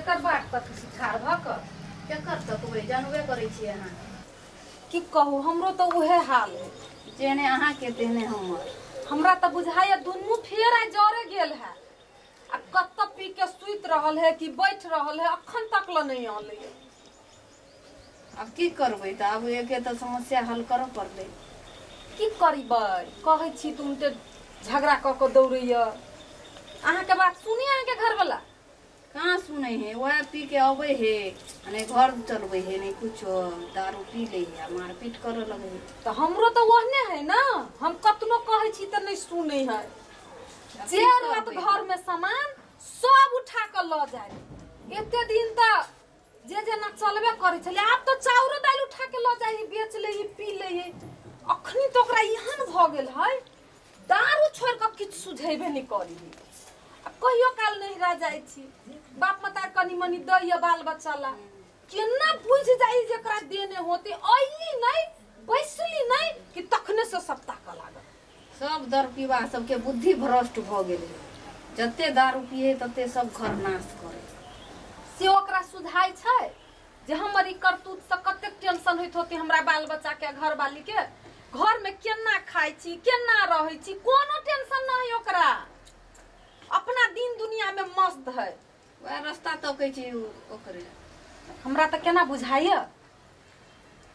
केकर बाट तक छी ठाढ़ भऽ कऽ? केकर तकबै, जानबे करै छी अहाँ। की कहू, हमरो तऽ उहे हाल है। जेहने अहाँके तेहने हमर। हमरा तऽ बुझाइए दुनू फेर आइ जरे गेल है। आ कतऽ पी के सुति रहल है कि बैठ रहल है, अखन तक ल नहीं आलै। आब की करबै तऽ आब एके तऽ समस्या हल करऽ पड़तै। की करबै, कहै छी तुम ते झगड़ा कऽ के दौड़ैया। अहाँके बात सुनी अहाँके घरवाला? कहाँ सुनै है, वएह पी के अबै है आ नहि घर चलबै है नहि कुछो, दारू पी लै है आ मारपीट करऽ लगै है। तऽ हमरो तऽ ओहने है ना, हम कतनो कहै छी तऽ नहि सुनै है। जे रहत घर में सामान सब उठा कऽ लऽ जाय। एते दिन तऽ जे जेना चलबे करै छलै, आब तऽ चाउरो दालि उठा के लऽ जाइ है, बेच लै है, पी लै है। अखनी तऽ ओकरा एहन भऽ गेल है, दारू छोड़ि कऽ किछु सुझेबे नहि करी। आ कहियो काल नहिरा जाइ छी, बाप मतार कनी मनी दैया बाल बच्चा ला, केना बुझि जाइ जे एकरा देने होते। अइली नहि, बैसली नहि कि तखने से सब ताकऽ लागल। सब दर पीबा सबके बुद्धि भ्रष्ट भऽ गेलै। जते दारू पिए तते सब घर नाश करे। से ओकरा सुझाइ छै जे हमर ई करतूत से कतेक टेंशन होइत होते हमरा बाल बच्चा के, घरवाली के। घर में केना खाइ छी, केना रहै छी, कोनो टेंशन नहीं ओकरा। अपना दिन दुनिया में मस्त है। वएह रास्ता तकै छै ओकरे। हमरा तऽ केना बुझाइए,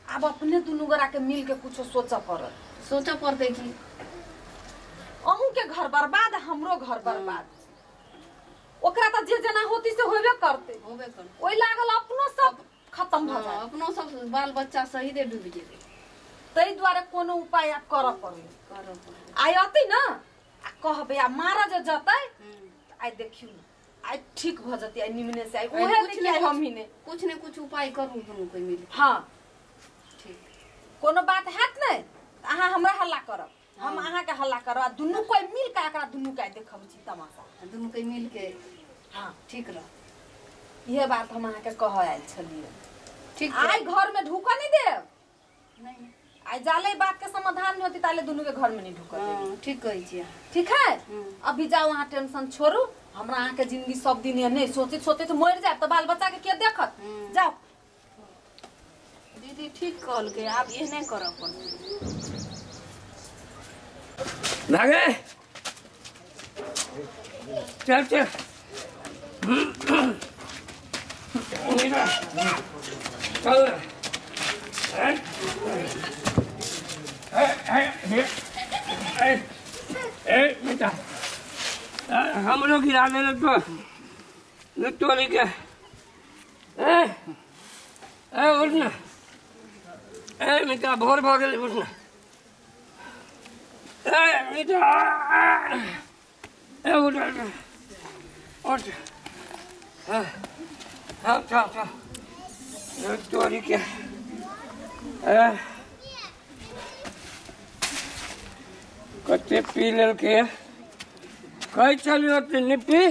आब अपने दुनू गोरा के मिल के कुछो सोचऽ पड़त। सोचऽ पड़तै की अहूँ के घर बर्बाद, हमरो घर बर्बाद। ओकरा तऽ जे जेना होती से होबे करतै, होबे करतै। ओहि लागल अपनो सब खत्म भऽ जायत, अपनो सब बाल बच्चा सहिते डूबि जेतै। ताहि दुआरे कोनो उपाय आब करऽ पड़लै। करऽ पड़लै। आइ अतै ना आ कहबै, आ मारऽ जे जतै आइ देखियौ ने, आइ ठीक भऽ जेतै, आइ निमने से आइ उहे देखियै आइ हमही ने कुछ ने कुछ उपाय करू दुनू कोइ मिल। हाँ ठीक, कोनो बात हैत नहि अहाँ हमरा हल्ला करब, हम अहाँके हल्ला करब, आ दुनू कोइ मिल के एकरा दुनू के देखब छी तमाशा। दुनू कोइ मिल के हाँ ठीक रह। इहे बात हम अहाँके कहऽ आयल छलियै। ठीक, आइ घर में ढुकऽ नहीं देब। नहीं, आइ जाले बात के समाधान नहीं होती ताले दुनू के घर में नहीं ढुकऽ देब। ठीक कहै छी अहाँ। ठीक है, अभी जाओ अहाँ टेंशन छोड़ू, हमरा अहाँके जिंदगी सब दिन नहीं सोचैत सोचैत मरि जायब तऽ बाल बच्चा के के देखत। जाओ दीदी, ठीक कहलकै, आब एहने करऽ पड़तै। भागे चल चल चल। ए बेटा, हमरो गिरा देलक तो तोरी के। ए ए उठ ना, ए बेटा भोर भऽ गेलै, उठ ना। ए बेटा, ए उठ उठ। हाँ हाँ चल तोरी के। ए कते पी लेलकै, कहै छलियै ओते नहि पी।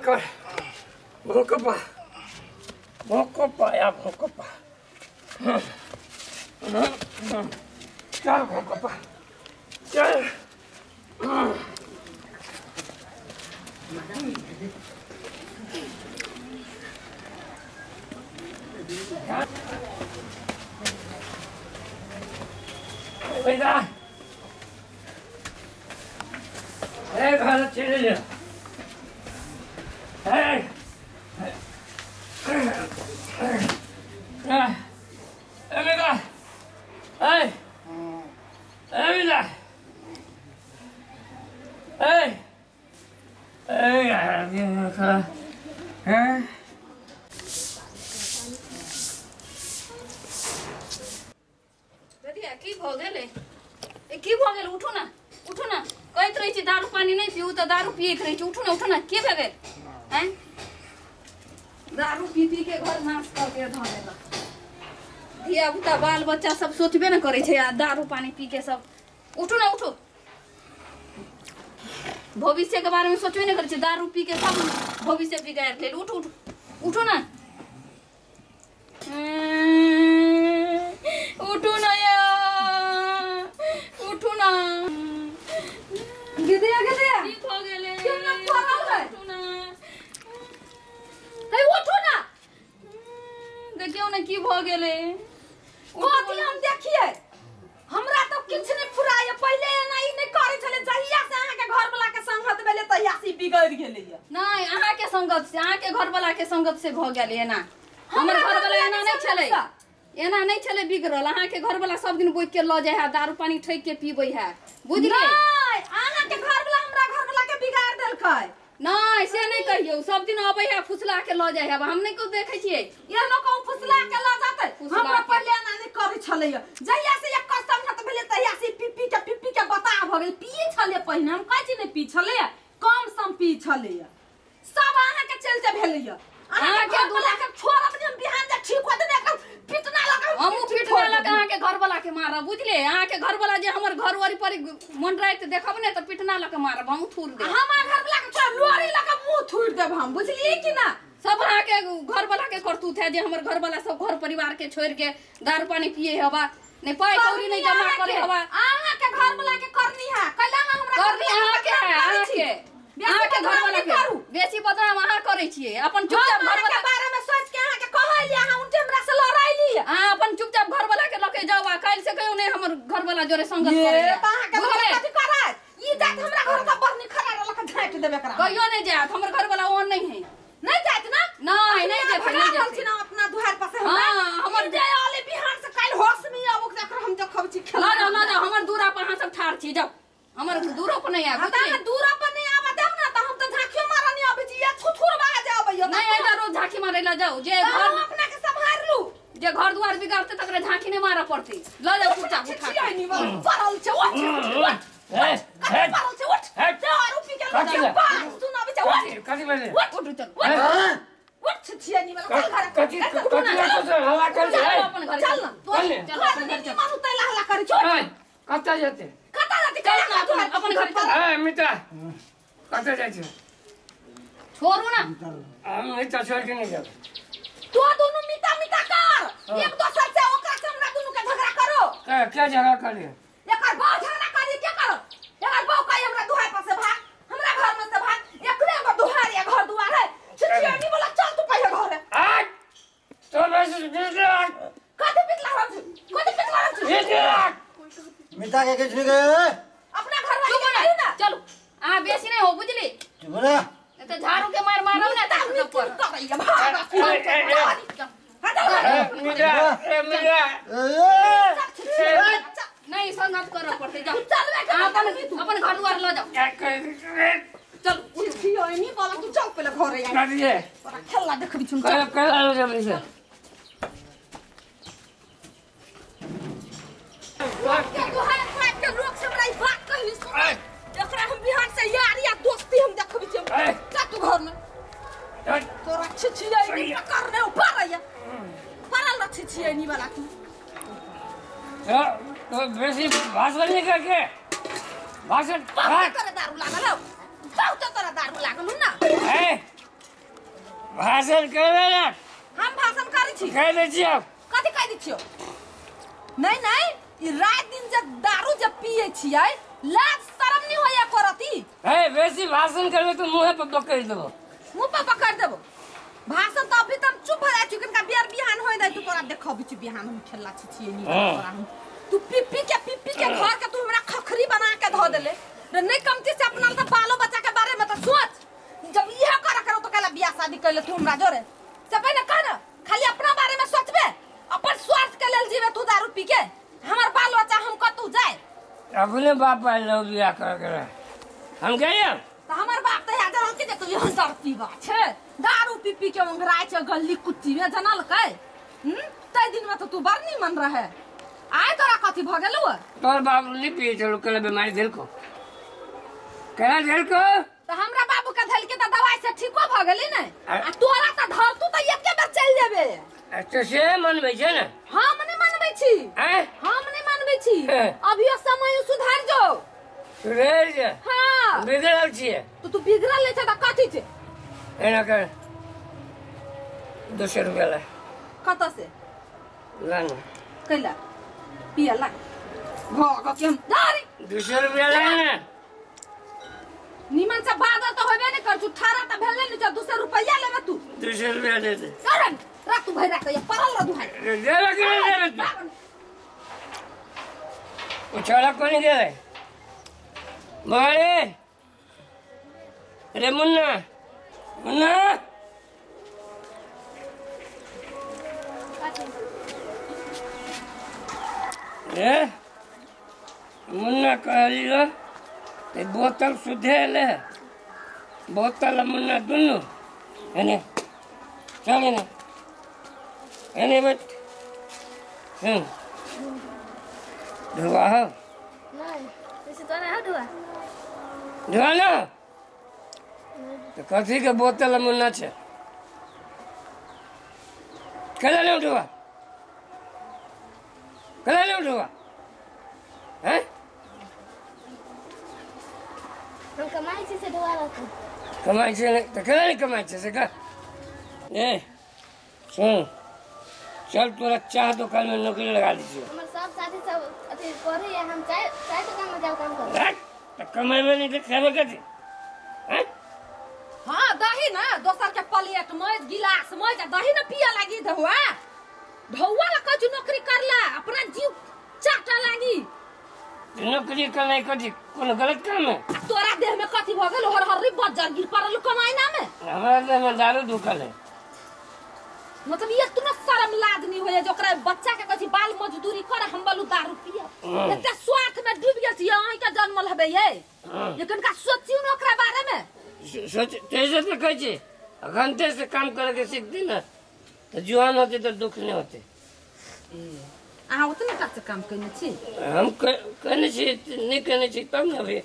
कर भूकपा भूकपा या भूकपा, चल भूकपा चल। बेटा ए घर चले जा। ए ए बेटा, ए ए बेटा, ए ए यार की भऽ गेलै? ए की भऽ गेल? उठू ना, उठू ना। कहैत रहै छी दारू पानी नहि पीऊ तऽ दारू पियैत रहै छी। उठू ना, उठू ना, की भऽ गेल? आँय, दारू पी पी के घर नाश कऽ के धऽ देलक। धिया पुता बाल बच्चा सब सोचबे ने करै छै, आ दारू पानी पी के सब। उठू ना, उठू। भविष्य के बारे में सोचबे नहि करै छै, दारू पी के सब भविष्य बिगाड़ि लेल। उठू उठू उठू ना, उठू ना यार, उठू ना। की भ गेलै। कथी हम देखिए, हमरा तो किछ नहीं फुराय। पहिले एना ई नहीं करे छले, जहिया से अहाँ के घर वाला के संगत भेले तहिया से बिगड़ गेलै। नहीं अहाँ के संगत से, अहाँ के घर वाला के संगत से भ गेलै एना। हमर घर वाला एना नहीं छले, एना नहीं छले बिगड़ल। अहाँ के घर वाला सब दिन बोइक के ल जाय है, दारू पानी ठैक के पीबै है, बुझलियै? नहीं अहाँ के घर वाला हमरा घर वाला के बिगाड़ देलकै। नहीं से नहीं कहियो, सब दिन अबै है फुसला के ल जाय है, हम नहीं को देखै छियै। एहनो कहूं फुसला के ल जातै? हमरा पहिले एना नहीं करै छलै। जहिया से एकर संगत भेलै तहिया से पी पी के बता भ गेल। पी छलै पहिने, हम कहै छी नहीं पी छलै, कम सम पी छलै। सब अहाँ के चलते भेलै। अहाँ के घर वाला के छोड़ब नहीं हम, बिहान जे ठीक हो देने एकदम पिटना लगा। हमहूँ पिटना लगा अहाँ के घर वाला के मारब, बुझलियै? अहाँ के घर वाला जे हमर घर वाली पर मन राति देखब ने त पिटना लगा मारब, हमहूँ थूर देब। हमरा घर वाला के छोड़ लोरी लगा मुंह थूर देब हम, बुझलियै कि ना? सब अहाँ के घर वाला के करतूत है जे हमर घर वाला सब घर परिवार के छोड़ के दारू पानी पिए हवा, नहीं पाई कौड़ी नहीं जमा करे हवा। अहाँ के घर वाला के करनी है, कैला हमरा करनी अहाँ के है, अहाँ के अहाँ के घर वाला के बेसी बदनाम अहाँ करै छियै। अपन चुपचाप घर वाला के बारे में सोच के अहाँ के कहलियै, अहाँ उनटे हमरा से लड़ाइली। अहाँ अपन चुपचाप घर वाला के लके जाउ आ काल्हि से कहियो नहीं हमर घर वाला जोरे संगत करै। ये त अहाँ के कथि करत? ई जात हमरा घर का बरनी खड़ा रहल के झाँट देबे करा। कहियो नहीं जात, हमर घर वाला ओहन नहीं है। नहीं जात ना? नहीं नहीं जात, नहीं जात ना अपना दुहार पर से हमरा। हां हमर जे आले बिहान से काल्हि होश में आबो के हम देखब छी खेला। ल जाउ ल जाउ, हमर दूरा पर अहाँ सब ठाड़ छी, जाउ। हमर दूरो पर नहीं आबू। अहाँ दूरा पर नहीं आबा देब ना त हम त झांकियो मारऽ नहीं आबै छी, ये थुथुर बाज आबै। नहीं एजा रोज झांकी मारे ला जाउ, जे घर अपना के संभाल लू, जे घर द्वार बिगाड़ते तकरा झांकी नहीं मारऽ पड़तै। ल जाउ चुपचाप उठा के। नहीं पड़ल छै, उठ उठ पड़ल छै, उठ दारू पी के ल बात सुनाबै छै, उठ कथि भेलै? उठ उठ चल, उठ छियै नी वाला चल घर। कथि कथि तो हल्ला कर छै? अपन घर चल ना, चल घर नहीं मानू तै हल्ला करै छै। कतऽ जेतै? कतऽ जेतै? चल ना अपन घर चल। ए मिता कतऽ जाइ छै? छोड़ू ना, हम मिता छोड़ के नहीं जाब। तो दोनों मिता मिता कर एक दोसर से, ओकरा से हमरा दोनों के झगड़ा करो। के झगड़ा करी? एकर बहु झगड़ा करी, के करो? एकर बहु कहि हमरा दुहार पर से भाग, हमरा घर में से भाग, एकरे हमर दुहार या घर दुआर है। छिछियानी बोला चल तू पहिले घर है। आ तो बस बिगड़ा कथि बिगड़ा रहल छी? कथि बिगड़ा रहल छी? मिता के किछ नहीं गए अपना घर वाली के कहियो ना। चलू अहाँ बेसी नहीं हो, बुझली? चुप रह, नहीं तो झाड़ू के मार मारब ना त पर करैया भाग। मिता ए मिता नहीं संगत करऽ पड़तै, जाउ चल अपन अपन घर दुआर ल जाउ। चल उठियो नी बोला तू चल पहिले घर आ। करिए तोरा खेलला देखबी छुन। कल कल आलो जल्दी से। के दुहार फाट के लोग से हमरा ई बात कहली सुन, एकरा हम बिहान से यार या दोस्ती हम देखबी छी। जा तू घर में, तोरा छिछियै नी पकड़ने ऊपर आया पड़ल रह छिछियै नी वाला तू। तो बेसी भाषण नहीं करके भाषण बहुत तोरा दारू लागल हौ, बहुत तोरा दारू लागल हौ ना। ए भाषण करबे ना? हम भाषण करै छी। कह दै छी आप। कथि कह दै छियौ? नहीं नहीं ई रात दिन जब दारू जब पिए छियै लाज शरम नहीं होया करती। ए बेसी भाषण करबे तो मुंह पर पकड़ देबो। मुंह पर पकड़ देबो भाषण त अभी त हम चुप भ जाइ छी, किनका बियार बिहान होय नै तू तोरा देखबी छी बिहान हम खेलला छी छियै नी तोरा हम। तू पी पी के घर के तू हमरा खखरी बना के धो देले रे। नहीं कमती से अपना त बालो बच्चा के बारे में त सोच। जब इहे कर करो तो कहला बियाह शादी कर ले तू हमरा जोरे से पहिने कह ना, खाली अपना बारे में सोचबे, अपन स्वार्थ के लेल जीवे तू दारू पी के। हमर बाल बच्चा हम कतौ जाए? अपने बाप आइल बियाह कर के हम गए त हमर बाप त याद रहल के तू यहाँ दारू पीबा छे, दारू पी पी के ओंघराय छे गली कुत्ती में जनलकै। तै दिन में त तू बड़ निमन रहे, आय तोरा कथि भ गेलौ? तोर बाप नहीं पिए चलो कल बीमारी दिल को केना दिल को त हमरा बाबू के धल के त दवाई से ठीको भ गेली नै, आ तोरा त धर तू त एके बेर चल जेबे। तो से मनबै छै ना? हम नहीं मनबै छी, हम नहीं मनबै छी। अभियो समय सुधार जो, सुधर जा। हां बिगड़ल छियै तो तू बिगड़ल नै छै त कथि छै? एना कर 200 रुपया ला। कत से ला ना कैला पिया ला भग के हम दारी 200 रुपया ला ना। निमन से बादल तो होबे नै कर, ठारा त भेले नै, 200 रुपया लेबे तू। 200 रुपया दे दे। करन रख तू भैरा के पड़ल रह दुहाई देबे कि नहीं देबे ओ छोड़ा कोनी गेलै मारे रे मुन्ना मुन्ना रे मुन्ना कहली रे बोतल सुधे ले बोतल मुन्ना दुनू एने चल एने एने बैठ सुन धुआ हो नहीं इसे तो नहीं धुआ धुआ ना तो कथी के बोतल मुन्ना छे कला ले धुआ कला ले धुआ हैं हम कमाई छी से धुआ रहत कमाई छे तो कला नहीं कमाई छे से का ए सुन चल तोरा चाह दुकान में नौकरी लगा दीजिए हमर सब साथी सब अथी पढ़े या हम चाय चाय दुकान में जाओ काम करे तो कमाई नहीं तो खेबे कथी हैं हां दही ना दोसर के प्लेट में गिलास में दही ना पिया लागी धुआ धुआ ला कछु नौकरी करला अपना जीव चाटा लागी नौकरी करना कथी कोनो गलत काम है तोरा देह में कथी भ गेल हर हर बज्जर गिर पड़ल कमाई ना में हमरा देह में दारू ढुकल है मतलब ये इतना शर्म लाज नहीं होय जो ओकरा बच्चा के कथी बाल मजदूरी कर हम बलु दारू पिया एते स्वार्थ में डूब गेल छी अहीं के जन्मल हबे ये लेकिन का सोचियो न ओकरा बारे में सोच तेजे तो कहै छी घंटे से काम करे के सीखती ना तो जुआन होते तो दुख नहीं होते अहाँ उतने का से काम कने छी हम कहने छी नहीं कहने छी तब ना अभी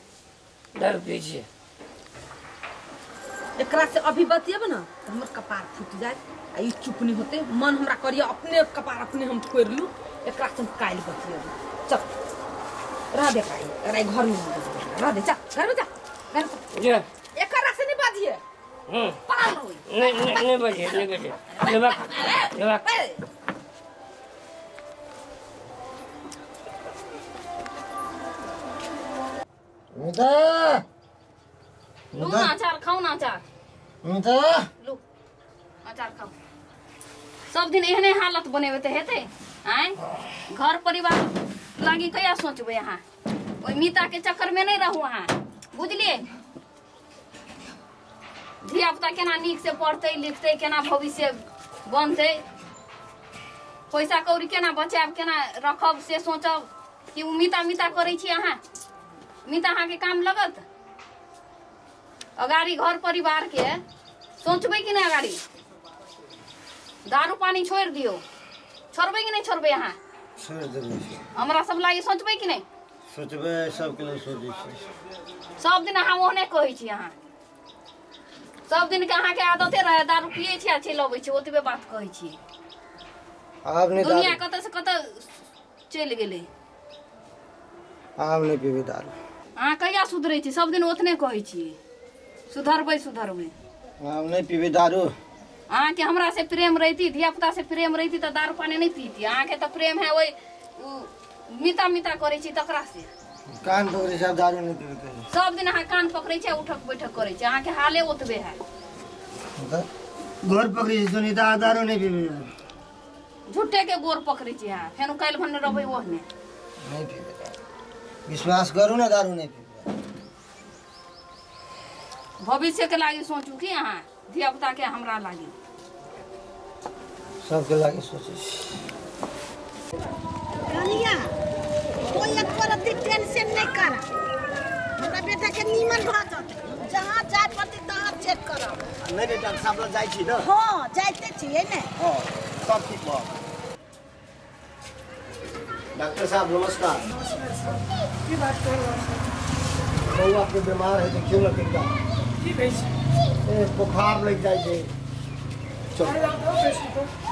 दारू पी छी एकरा से अभी बतियब ना तो हमर कपार फूट जाए आ ई चुप नहीं होते मन हमरा करिए अपने कपार अपने हम फोड़ लू एकरा से हम काल्हि बतियब चल रह दे काल्हि एकरा घर में रह दे चल घर में जा घर में जा एकरा से नहीं बाजिए पड़ल रहो नहीं नहीं नहीं बाजिए नहीं बाजिए लेबा लेबा मिता लू ना अचार खाऊ ना अचार मिता लू अचार खाऊ सब दिन एहने हालत बनेबे त हेतै आय घर परिवार लागी कहिया सोचबै अहाँ ओइ मीता के चक्कर में नहीं रहू अहाँ बुझलिए धिया पुता केना नीक से पढ़तै लिखतै केना भविष्य बनतै पैसा कौड़ी केना बचायब केना रखब से सोचब कि उ मीता मीता करै छी अहाँ मीता अहाँके काम लगत अगाड़ी घर परिवार के सोचबै कि नहीं अगाड़ी दारू पानी छोड़ दियो छोड़बै कि नहीं छोड़बै अहाँ छोड़ देबै हमरा सब लागि सोचबै कि नहीं सोचबै सबके लिए सोचै छी सब दिन अहाँ ओहने कहै छी अहाँ सब दिन के अहाँके आदते रहे दारू पियै छी आ चलि अबै छी ओतबे बात कहै छी आब नहीं दुनिया कतऽ से कतऽ चलि गेलै आब नहीं पीबै दारू अहाँ कहिया सुधरै छी सब दिन ओतने कहै छी सुधरबै सुधरबै आब नहीं पीबै दारू अहाँके हमरा से प्रेम रहिती धिया पुता से प्रेम रहिती तऽ दारू पानी नहीं पीती अहाँके तऽ प्रेम है ओहि मीता मीता करै छी तकरा से कान पकड़ै छी आब दारू नहीं पीबै सब दिन अहाँ कान पकड़ै छी उठक बैठक करै छी अहाँके हाले ओतबे है गोर पकड़ै छी सुनीता दारू नहीं पीबै झूठे के गोर पकड़ै छी अहाँ फेर काल्हि भने रहबै ओहने नहीं पीबै विश्वास करू ना दारू नहीं पीबै भविष्य के लागि सोचू कि अहाँ धिया पुता के हमरा लागि सबके लागि सोचै छी कनिया कोई एक रत्ती टेंशन नहीं कर हमरा बेटा के नीमन भऽ जेतै जहाँ जाय पड़तै तहाँ चेक करब नहीं नहीं डॉक्टर साहब लग जाइ छी ना हाँ जाइते छियै ने हाँ सब ठीक भऽ डॉक्टर साहब नमस्कार की बात कर रहल छी बौआ के बीमार है देखियो ना किनका की कहै छी ए बुखार लग जाइ छै चल